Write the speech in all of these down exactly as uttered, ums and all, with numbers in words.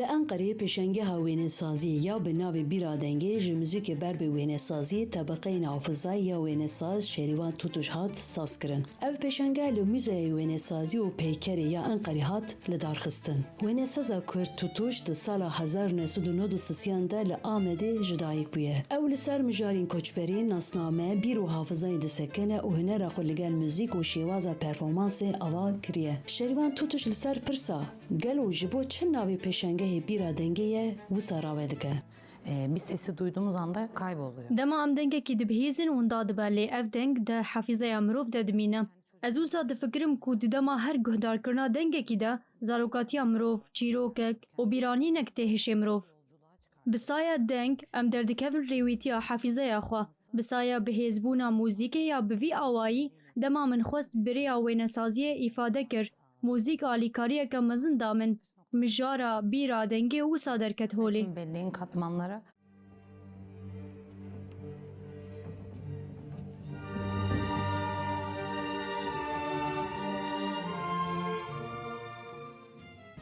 Li Enqereyê pêşengeha wênesaziyê ya bi navê Bîra Dengê ji muzîkê ber bi wênesaziyê tebeqeyên hafizayê ya wênesaz Şerîvan Tutuş hat sazkirin. Ev pêşenge li Muzeyê Wênesazî û Peykerê ya Enqerê hat lidarxistin. Wênesaza Kurd Tutuş di sala hezar û neh sed û nod û sisiyan de li Amedê ji dayik bûye. Ew li ser mijarên koçberî, nasname, bîr û hafizayê disekine û hunera xwe li gel muzîk û şêwaza performansê ava kiriye. Şerîvan Tutuş li ser pirsa, gelo ji bo çi navê pêşengehê Bîra Dengê ye, wisa ravedike. E, bir sesi duyduğumuz anda kayboluyor. Dema em dengekî dibihîzin winda dibe, lê ev deng di hefîzeya mirov de dimîne. Ez wisa difikirim ku di dema her guhdarkirina dengekî de zarokatiya mirov, çîrokek û bîranînek tê hişê mirov. Bi saya deng em derdikevin rêwîtiya hefîzeya xwe. Bi saya bihêzbûna muzîkê ya bi vî awayî, dema min xwest bi rêya wênesaziyê îfade kir, muzîk alîkariyeke mezin da min. Mijara bîra dengê wisa derket holê. Belleğin katmanları.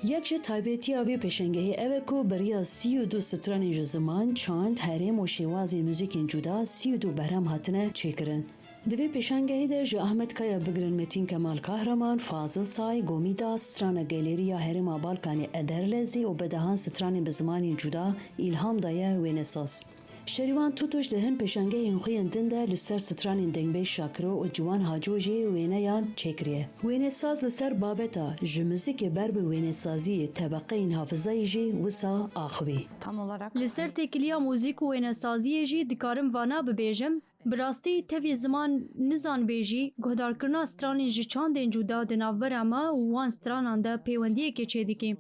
Yek ji taybetiya vê pêşengehê ev e ku bi riya sî û du stranên ji ziman, çand, herêm û şêwazên muzîkên cuda sî û du berhem hatine çêkirin. Di vê pêşangehê de ji Ahmet Kaya bigirin Metîn Kemal Kahraman, Fazil Say, Gomîda, strana gelêrî ya Herêma Balkanê Ederlezî û bi dehan stranên bi zimanên cuda îlham daye wênesaz. Şerîvan Tutuş di hin pêşangehên xwe yên din de li ser stranên dengbêj Şakiro û Ciwan Haco jî wêneyan çêkiriye. Wênesaz li ser babeta ji muzîkê ber bi wênesaziyê tebeqeyên hafizayê jî wisa axivî. Li ser têkiliya muzîk û wênesaziyê jî dikarim vana bibêjim. Bi rastî tevî ziman nizanbêjî, guhdarkirina stranên ji çandên cuda di navbera me û wan stranan de pêwendiyekê çêdike.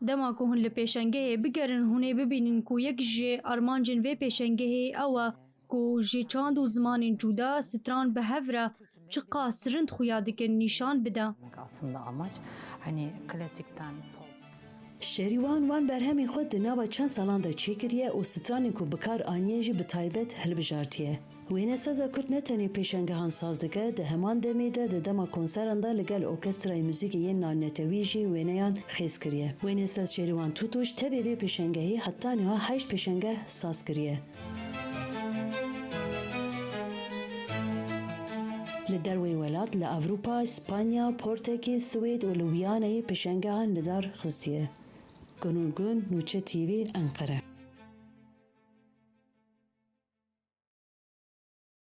Dema ku hûn li pêşengehê bigerin, hûn ê bibînin ku yek ji armancên vê pêşengehê ew e ku ji çand û zimanên cuda stran bi hev re çiqas rind xuya dikin nîşan bide. Aslında amaç hani klasikten pop. Şerîwan wan berhemên xwe di nava çend salan de çêkiriye û stranên ku bi kar aniye jî bi taybet hilbijartiye. Wênesaza Kurd ne tenê pêşengehan saz dike, di heman demê de di dema konseran de li gel Orkestrayê Muzîkê yên Navnetewî jî wêneyan xêz kiriye. Wênesaz Şerîwan Tutuş tevî vê pêşengehê heta niha heşt pêşengeh saz kiriye. Li derveyî welat, li Ewropa, Spanya, Portekî, Swêd û li Wiyaneyê pêşengehan li dar xistiye. Gunul Gun, Nûçe T V, Enqere.